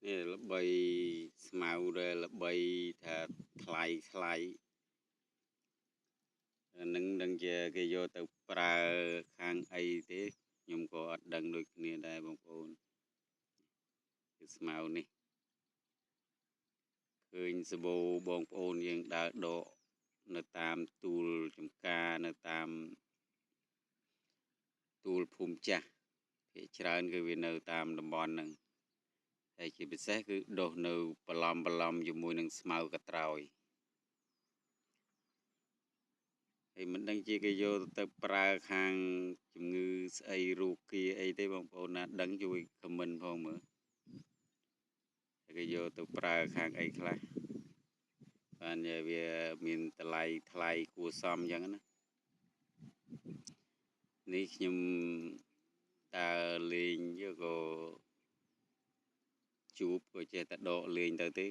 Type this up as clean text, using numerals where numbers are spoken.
នេះល្បីស្មៅដែលល្បីថាថ្លៃថ្លៃនឹងនឹងជាគេយកទៅប្រើខាងអីទេខ្ញុំក៏អត់ដឹងដូចគ្នាដែរបងប្អូនគឺស្មៅនេះឃើញសបោបងប្អូនយើងដើរដកនៅតាមទួលចំការនៅតាមទួលភូមិចាស់ភាគច្រើនគឺវានៅតាមតំបន់ហ្នឹងហើយជាពិសេសគឺដុះនៅបន្លំបន្លំជាមួយនឹងស្មៅកត្រោយហើយមិនដឹងជាគេយកទៅប្រើខាងជំងឺស្អីរោគាអីទេបងប្អូនណាដឹងជួយខមមិនផងមើលគេយកទៅប្រើខាងអីខ្លះបានវាមានតម្លៃថ្លៃគួរសមអញ្ចឹងណានេះខ្ញុំតើលេងយកក៏ជួបក៏ចេះតែដកលេងទៅទេ